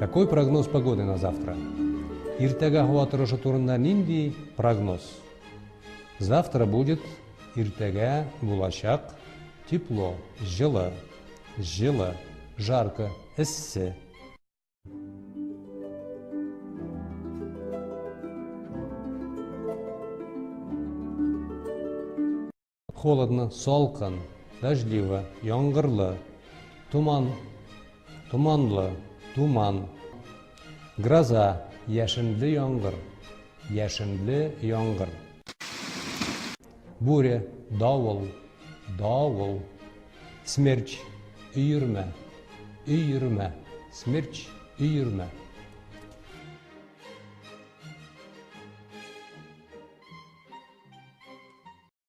Какой прогноз погоды на завтра? Иртәгә һава торышы турында нинди прогноз? Завтра будет иртәгә булачак тепло, җылы, җылы, жарко, эссе. Холодно, салкын, дождливо, яңгырлы, томан, томанлы, туман. Гроза, яшенле яңгыр, яшенле яңгыр. Буря, давыл, давыл. Смерч, өермә, өермә, смерч, өермә.